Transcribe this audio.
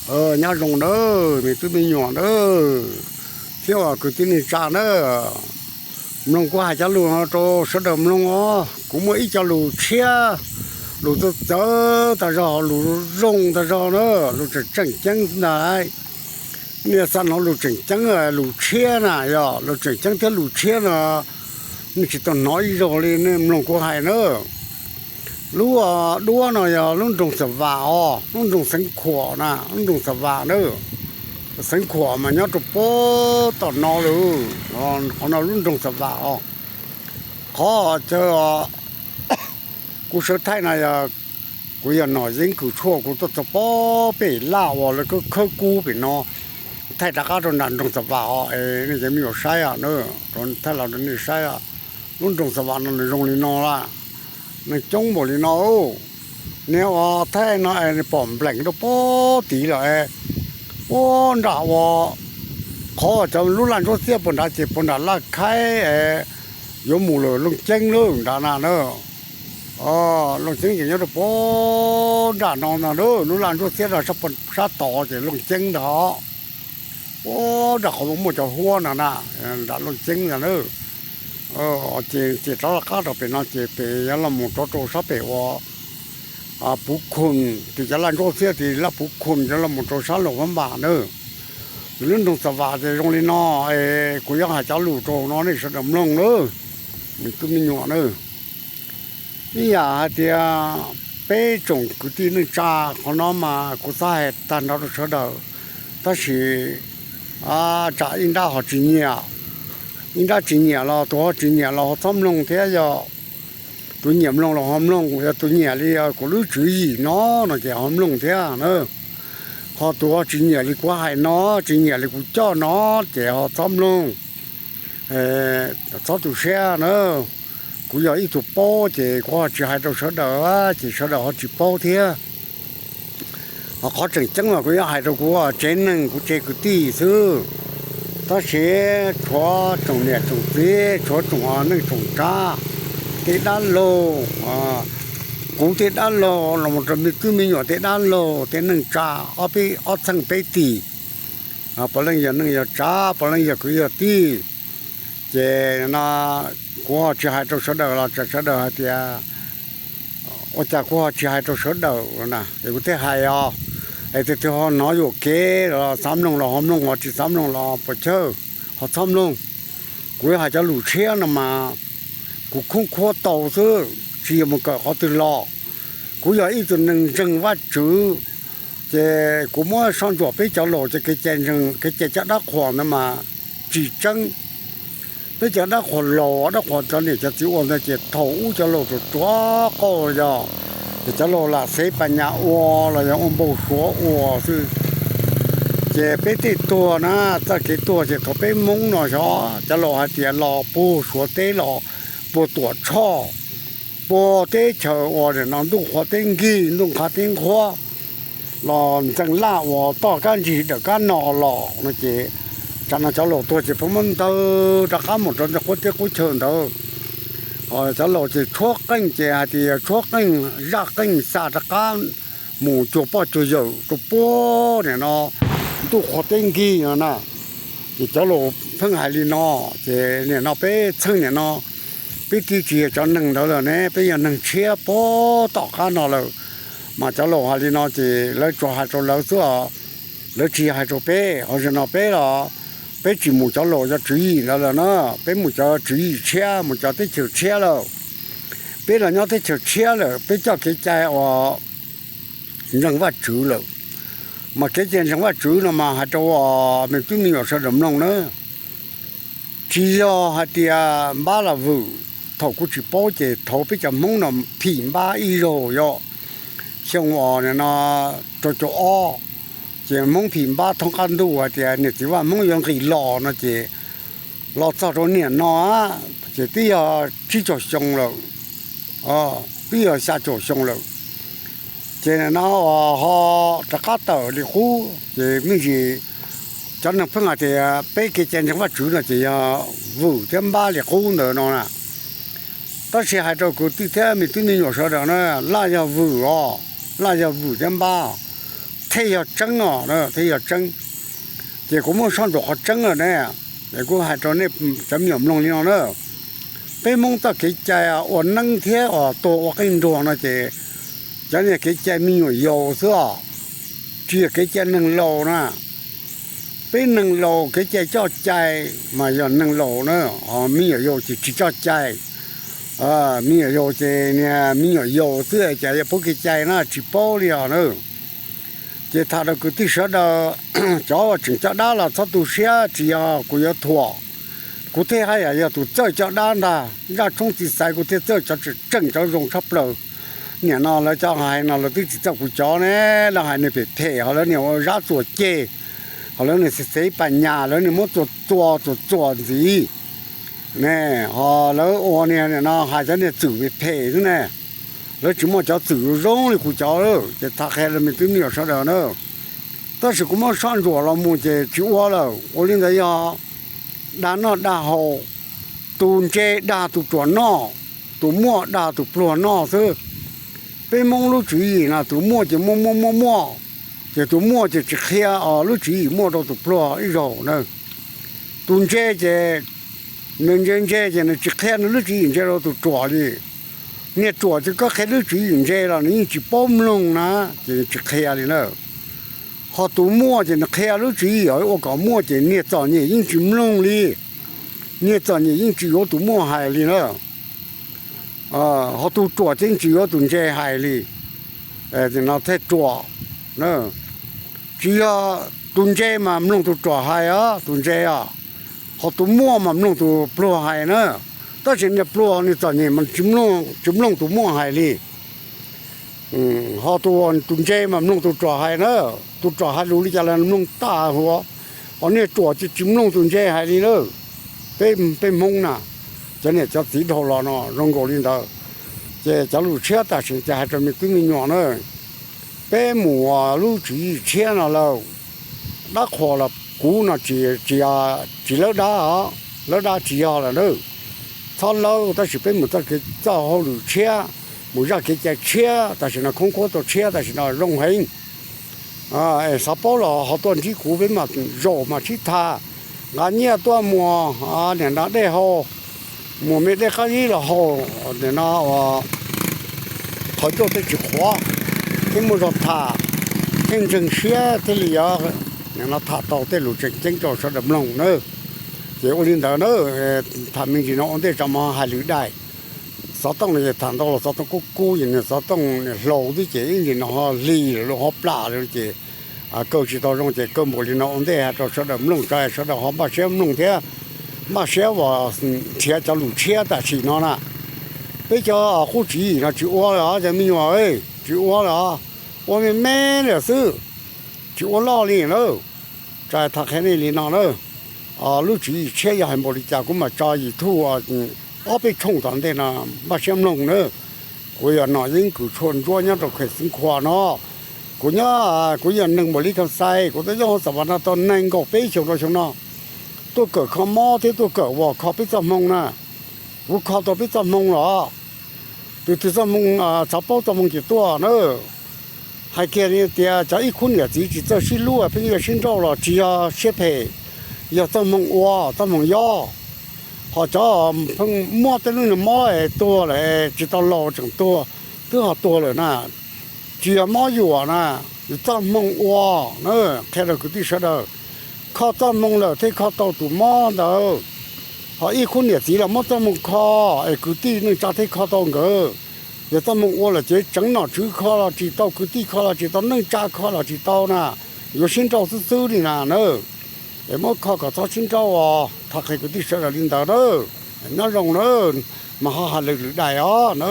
Nyob zoo nawb me tub me nyuam nawb, thiab uas kwv tij neej tsa nawb. Mloog kuv hais cov lus no rau sawv daws mloog os. Kuv muaj ib co lus tshiab, lus txawv txawv tag zog, lus zoo tag zog na, lus tseem tseem ceeb ntag. Nej xav hnov lus tseem ceeb, lus tshiab na, yog lus tseem ceeb thiab lus tshiab no nej tsis tau hnov ib zaug li, nej mloog kuv hais na. Lub duab no yog lub nroog Xav Vam os, lub nroog Xeev Khuam na, lub nroog Xav Vam na. Xeev Khuam mas nyob rau pem tom no lawm, qhov no lub nroog Xav Vam os. Qhov chaw kuv sawv thaij no yog, kuv yog Nom Yeeb Kws Tshuaj, kuv tuaj txog pem laj uas lawv khawb kub pem no, thaij rov qab rau nram nroog Xav Vam os, es nej cov me nyuam saib os na, thaij los rau nej saib os. Lub nroog Xav Vam no nws zoo li no lawm, neeg coob npaum li no. Niag uas thaij no es nws pom npleem rau pem tid lawm es, puag nram uas qhov cov lub laj ntsuab xiab puag nrad ces puag nram Laj Khaib es yuav mus lawm Looj Ceeb lawm nrad na na. Looj Ceeb ces nyob rau pem nram no ntag, lub laj ntsuab xiab no sab tod ces Looj Ceeb ntag. Puag nram qhov muaj cov huab no na, nram Looj Ceeb ntag na. Ces rov qab rau pem no ces pem yuav los mus rau sab pem uas Puv Khum, tim cov laj ntsuab xiab tim Laj Puv Khum yuav los mus rau sab Luam Phab Npas na. Ces lub nroog Xav Vam ces zoo li no, es kuv yuav hais cov lus rau no nej sawv daws mloog na, me tub me nyuam na. Ib yam hais tias peb tsoom kwv tij neej tsa, qhov no mas kuv xav hais tag nrho rau sawv daws, tab sis tsam ib nrab ho tsis nyiam, ib nrab tsis nyiam los tus ho tsis nyiam los ho txhob mloog thiab, yog tus nyiam mloog los ho mloog, yog tus nyiam li kuv lub tswv yim no no ces ho mloog thiab na. Ho tus ho tsis nyiam li kuv hais no, tsis nyiam li kuv coj no ces ho txhob mloog, txhob tu siab na. Kuv yog ib tug paub ces kuv ho tsis hais rau sawv daws, ces sawv daws ho tsis paub thiab. Ho qhov tseem ceeb mas kuv yuav hais rau kuv tsev neeg kuv tsev kwv tij xwb. Tab sis tshuav tsoom niam tsoom txiv, tshuav tsoom neej tsoom tsav, tej dab laug, kuv tej dab laug los mus rau me tub me nyuam tej dab laug, tej neej tsa, ob peb ob txheej peb tis, puav leej yog neej yog tsav, puav leej yog kwv yog tij. Ces no kuv ho tsis hais rau sawv daws los tsam sawv daws hais tias ua cas kuv ho tsis hais rau sawv daws na, es kuv thiaj hais os. Es tus twg ho hnov yuam kev los xav mloog los ho mloog, ho tsis xav mloog los puas chawj, ho txhob mloog. Kuv hais cov lus tshiab no mas kuv khoob khuab tau xwb, tsis yog mus kawm qhov twg los. Kuv yog ib tug neeg ntseeg Vajtswv, ces kuv muab soj ntsuam peb cov laus cov kev cai ntseeg, kev cai cov dab qhuas ntawd mas tsis tseeb. Peb cov dab qhuas laus, dab qhuas cov niam cov txiv ua ntawd ces thaum ub cov laus tsuas tsuav qauj yog, ces cov laus lam xev pas nyas ua los yog ua npau suav ua xwb. Ces peb tej tuag na, txoj kev tuag ces thaum peb Hmoob no xyov cov laus hais tias los puag Suav teb los puag Tuam Tshoj, puag teb chaws uas nim no ntuj qhuav teb nkig ntuj nqha teb nqhuab, los ntxeev laj uas toj kab ntsig dawm kab no los no ces, tsam no cov laus tuag ces pheej muab ntawd rov qab mus rau ntawm qub teb qub chaw ntawd. Cov laus ces tshuab qeej ces hais tias tshuab qeej, zaj qeej xa rov qab mus cuag poj cuag yawm rau puag nim no ntuj qhuav teb nkig no na. Ces cov laus pheej hais li no, ces nim no peb txheej nim no peb twb tsis yog cov neeg ntawd lawm ne, peb yog neeg tshiab puag tom qab no lawm. Mas cov laus hais li no ces lawv tsuas hais rau lawv xwb os, lawv tsis hais rau peb. Ho zaum no peb los peb tsis mus cov laus cov tswv yim ntawd lawm na, peb mus cov tswv yim tshiab, mus cov teb chaws tshiab lawm. Peb los nyob teb chaws tshiab lawm, peb coj kev cai uas ntseeg Vajtswv lawm. Mas kev cai ntseeg Vajtswv no mas hais rau me tub me nyuam sawv daws mloog na, tsis yog hais tias npab los vwm. Thaum kuv tsis paub ces thaum peb cov Hmoob no phim npab ib zaug yog xyoo uas nim no rau caum ob, ces Hmoob phim npab thoob qab ntuj hais tias niam txiv Vaj Hmoob yuav nqis los no ces los txog rau niam no ces twb yog tsib caug xyoo lawm, twb yog xya caum xyoo lawm. Ces nim no ho rov qab tawm li qub ces me ntsis cov neeg pheej hais tias peb kev cai ntseeg Vajtswv no ces yog vwm thiab npab li qub ntawd no na. Tab sis hais rau kwv tij thiab me tub me nyuam sawv daws na, laj yog vwm os, laj yog vwm thiab npab. thiaj yog tseeb os, thiaj yog tseeb. Ces kuv muab soj ntsuam qhov tseeb lawm ne, es kuv hais rau nej cov me nyuam mloog li no na. Peb Hmoob txoj kev cai ua neeb thiab os tuag ua qeej nruas no ces cov niag kev cai me nyuam yaus xwb os, tsis yog kev cai neeg laus na. Peb neeg laus kev cai coj cai mas yog neeg laus na, me nyuam yaus ces tsis coj cai. Me nyuam yaus ces niag me nyuam yaus xwb ces yog puab kev cai na tsis paub li os na. Ces tham rau kwv tij sawv daws, cov uas tseem coj dab los txhob tu siab, tsis yog kuv yuav thuam, kuv thiaj haj yam yog tus txawj coj dab ntag. Zaj tshoob txiv xaiv kuv thiaj txawj cov tseem cov zoo tshaj plaws. Nim no lawv cov hais no lawv twb tsis txawj kuv cov ne, lawv hais niag phem phem ho lawv niag ua zab txuas ceg, ho lawv niag xev xev pas nyas, lawv niag muab txuas txuas txuas txuas ntxiv ne, ho lawv ua niag nim no hais cov niag txwm phem phem xwb ne. Lawv tsis muaj cov txwm zoo li kuv cov lawm ces tham qhia rau me tub me nyuam sawv daws na. Tab sis kuv muab soj ntsuam los mus ces tsis ua lawm, ua li ntawd yog dag noj dag haus, tus ntse dag tus ruam noj, tus muaj dag tus pluag noj xwb. Peb Hmoob lub tswv yim no tus muaj ces muaj muaj muaj muaj, ces tus muaj ces tsis qhia os lub tswv yim muaj rau tus pluag ib zaug na. Tus ntse ces nws ntse ntse ces nws tsis qhia nws lub tswv yim ntse rau tus ruam li. Niag ruam ces koj qhia lub tswv yim ntse los nws yeej tsis paub mloog na, ces nws tsis qhia li na. Ho tus muaj ces nws qhia lub tswv yim ua kom muaj ces niag txom nyem yeej tsis mloog li. Niag txom nyem yeej tsis yuav tus muaj hais li na. Ho tus ruam ces yeej tsis yuav tus ntse hais li. No thiaj ruam. Tsis yog tus ntse mas mloog tus ruam hais os, tus ntse os. Ho tus muaj mas mloog tus pluag hais na. Tab sis niag pluag niag txom nyem mas tsis mloog tus muaj hais li. Ho tus ntse mas mloog tus ruam hais na, tus ruam hais lus li cas los mloog tag huav. Ho niag ruam ces tsis mloog tus ntse hais li na. Peb Hmoob na, cov niam cov txiv dhau los no zoo nkaus li ntawd. Ces cov lus tshiab tam sim ces hais rau me tub me nyuam na, peb mus lub tswv yim tshiab no lawm, dab qhuas los kuv no tsis, tsis lawb dab os, lawb dab tsis yog lawm na. Txhob lawb, tab sis peb mus txoj kev txoj hauj lwm tshiab, mus zaj kev cai tshiab, tam sim no khoob khuab tau tshiab, tam sim no zoo heev. Es xav paub los ho tuaj ntsib kuv, peb mam zaum mam sib tham. Nqa nyiaj tuaj muas, niam nra dej haus, muas me dej qab zib los haus, nim no qhov ncauj thiaj tsis qhuav, thiaj muaj zog tham, thiaj ntseeg siab thiaj li yuav nim no tham tau tej lus tseem ceeb rau sawv daws mloog na. Ces ua li ntawd na, tham me ntsis no ua ntej tso mas hais lwm daim. Xov tooj no ces tham ntau los xov tooj kub kub ces nws xov tooj hlau xwb ces ib ntsis no ho hli lawm los ho plam lawm ces kaw tsis tau zoo ces kaw npaum li no ua ntej hais rau sawv daws mloog tso sawv daws ho npaj siab mloog thiab npaj siab uas nrhiav cov lus tshiab tam sim no na. Peb cov qub tswv yim no tsis ua lawm os cov me nyuam, tsis ua lawm os, ua me me lawm xwb, tsis ua loj li na. Tso tham qhia nej li no na, lub tswv yim tshiab yog hais npaum li cas kuv mam tso YouTube ob peb tshooj tom ntej no npaj siab mloog na. Kuv yog Nom Yeeb Kws Tshuaj Ntsuab nyob rau Khuem Xeev Khuam no. Kuv nyob, kuv yog neeg npaum li Kha Xais, kuv twb nyob hauv Xam Vas no tau nees nkaum peb xyoos rau xyoo no, tuaj kawm kho mob thiab tuaj kawm uas kho peb txoj hmoo na. Kuv kho tau peb txoj hmoo los, tus twg txoj hmoo, xav paub txoj hmoo ces tuaj na. Hais kiag li tias cov ib khub niam txiv tsis txawj sib hlub peb yuav sib nrauj los tsis yog siab phem, yog txoj hmoo ua txoj hmoo yob. Ho cov pheej muab tej lub niag mob es tuag lawm tsis tau laus tseem tuag, twb ho tuag lawm na, tsis yog mob yuam na, yog txoj hmoo ua na. Qhia rau kwv tij sawv daws, kho txoj hmoo lawm thiaj kho tau tus mob ntawd. Ho ib khub niam txiv los muab txoj hmoo kho es kwv tij neej tsa thiaj kho tau nkawd. Yog txoj hmoo ua lawm ces tseev nom tswv kho los tsis tau, kwv tij kho los tsis tau, neej tsa kho los tsis tau na, yuav sib nrauj xwb xwb li na na. Es muab kho kom txhob sib nrauj os, tham qhia kwv tij sawv daws li ntawd na. Nyob zoo na, mas ho hais lwm lwm daim os na.